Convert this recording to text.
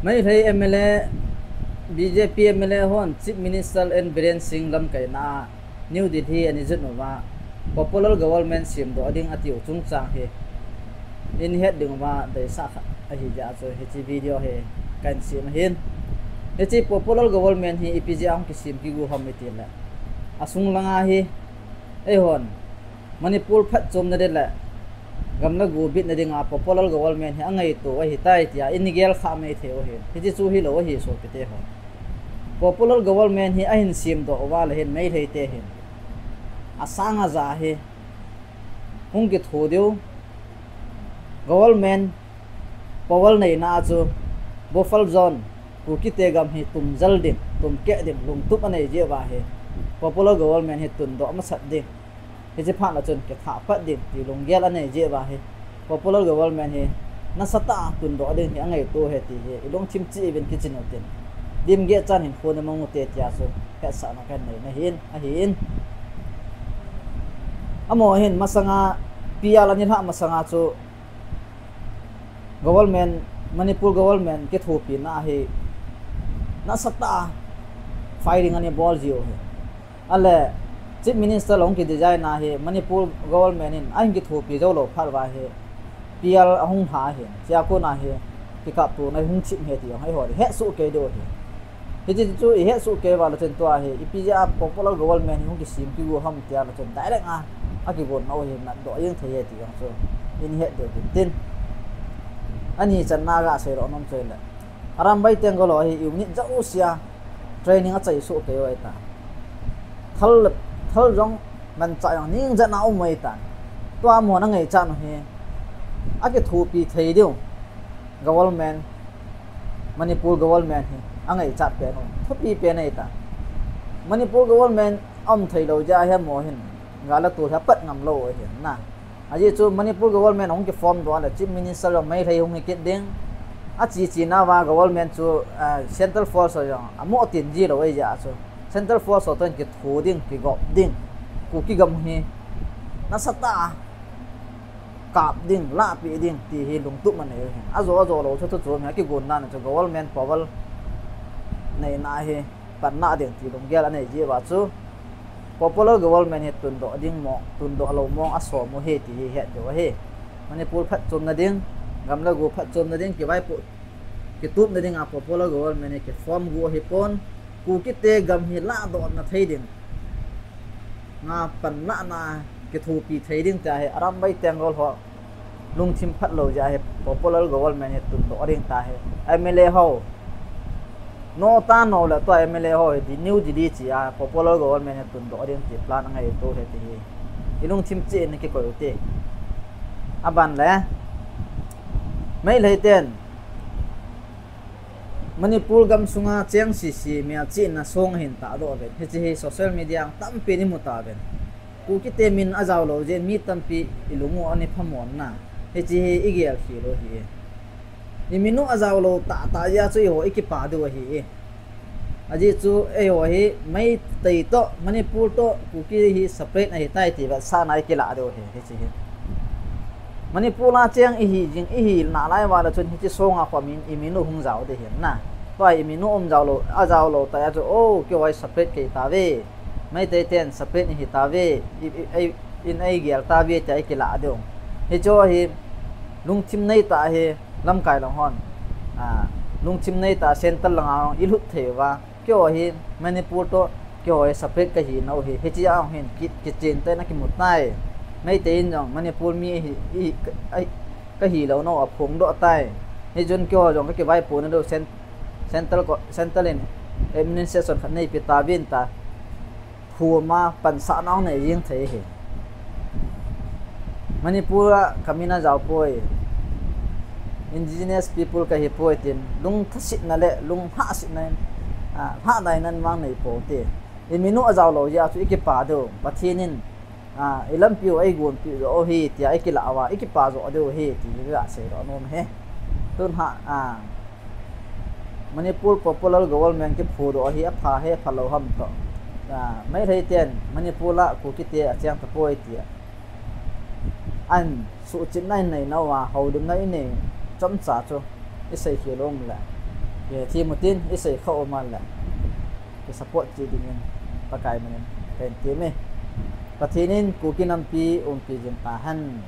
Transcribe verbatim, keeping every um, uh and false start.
Meitei M L A, B J P M L A hon Chief Minister N Biren Singh lamkaina a New Delhi ana jet uva popular government semdoh ding atiu chungchang hi ihet ding uva deisah khat ahi jeh a chu hiche video hi kahin sem ahin. Hiche popular government hi ipi jeh a hung kisem kigo ham itile, asung langa hi eihon Manipur phatchomna ding le gam le go bitna dinga popular government hi angaito ahitai tia igel kha mai thei u ahi. Hiche chu hilou ahi sopite ho. Popular government hi ahin semdoh uva le hin Meitei te hin asang aja hi hung kitho diu, government power neina a chu buffer zone, Kukite gam hi tumjel ding, tumkeh ding lungtup anei jeh uva hi popular government hi tundoh masat ding, hiche phat a chun kithah pat ding ti lunggel anei jeh uva hi popular government hi nasatah a tundoh ding hi angaito ahi ti hi ilungthim cheh uvin kichen utin, limgeh chan hinkho namang ute tia chu hetsahna kahin nei ahin, ahin. Amaho hin masanga P L anilhah masanga chu government, Manipur government kithopina hi nasatah a firing ana bol jiu ahi. Ale Chief Minister ahung kidesign na hi Manipur government in ahin kithopi joulou phat uva hi P L ahung lha ahin, chua kona hi kikaptona hung chim ahi ti jong eiho ihetsoh kei diu ahi. Hiche chu ihetsoh kei uva le chun tua hi ipi jeh a popular government hi hung kisem kigo ham tia le chun direct a akigonna u hi natdoh jeng thei ahi ti jong chu ihet diu ahi tin. Ani channa gasei lou nom chu ahile, Arambai Tenggol ho hi unit jousea training achai soh kei u ahitai. Thal, thal jong manchah jong ningjetna um ahitai. Tua amaho angaichat u hi akithopi thei diu government, Manipur government hi angaichat pen u thupi pen ahitai. Manipur government aum theilou jeh a hi amaho hin gal le tol hi apat ngam lou u ahi na. Ajeh chu Manipur government ahung kiform doh le Chief Minister jong Meitei hung hikit ding, ache che nauva government chu, ah, central force ho jong amoh tin jilou ahi jeh a chu central force ho toh kitho ding, kigop ding, Kuki gam hi nasatah a kap ding, lahpeh ding ti hi lungtup anei u ahi. Ajo, ajo lou chu thu chu mi akigon dan chu government power neina hi panlah ding ti lunggel anei jeh uva chu popular government hi tundoh ding mong, tundoh lou mong asom u ahi ti hi het diu ahi. Manipur phatchomna ding, gam le go phatchomna ding, kivaipoh kitupna dinga popular government hi kiform go ahipon, Kukite gam hi lahdohna thei ding, nga panlahna kithopi thei ding tia hi Arambai Tenggol ho lungthim phatlou jeh a hi popular government hi tundoh ding tia hi M L A ho, NOTA NOLA tua M L A ho hi New Delhi che a popular government hi tundoh ding ti plan angaito ahi ti hi ilungthim cheh in kikoi u hite. Aban le, Meitei ten Manipur gamsunga cheng sese melchihna song ahin tahdoh uvin, hiche hi social media a tampi in imu tauvin. Kukite min ajaolou jeh in mi tampi ilung u ana phamon na, hiche hi igel khel u ahi. Imin u ajaolou tahtah jeh a chu eiho ikipa diu ahi. Ajeh chu eiho hi Meitei toh, Manipur toh Kuki hi separate ahitai ti vetsahna ikilah diu ahi, hiche hi. Manipur a cheng ihi jing, ihi nalai uva le chun hiche songa khom in imin u hung jao ding ahi na. Tua imin u um jaolou, ajaolou tah jeh a chu, o, keiho hi separate kahi tauve, Meitei ten separate ihi tauve, i, i, i, in eigel tauve tia ikilah diu. Hiche hi lungthim neitah hi lamkai lang hon, a, lungthim neitah central langa hung ilut thei uva, keiho hi Manipur toh keiho hi separate kahi nau hi, hiche a hung hin ki, kichen tah in akimu tai. Meitei in jong Manipur mi hi, hi, ka, ai, kahi lou nau aphongdoh tai. Hichun keiho jong kakivaipohna diu cen, central ko, central in administration khat neipe tauvin tia thum a pansahna hung nei jeng thei ahi. Manipur a kamin ajao poi, indigenous people kahi poi tin lungthasetna le lunglhahsetna in, a, lhahna in vang nei pou hite. Imin u ajaolou jeh a chu ikipa diu, Pathen in, a, ilampi u eigonpi joh u ahi tia ikilah uva ikipa joh diu ahi ti hi gasei doh nom ahi. Tun ha, a, Manipur popular government kiphudoh hi apha hi aphalou ham toh, a, Meitei ten Manipur a Kukite acheng tapoi tia an suhchetna in nei nauva, houlimna in nei chomcha chu isei khel u um le, Themmo tin isei kha um a le kisupport cheh dingin Pakai minin kahin temme. Pathen in Kuki nampi umpi jing tahen.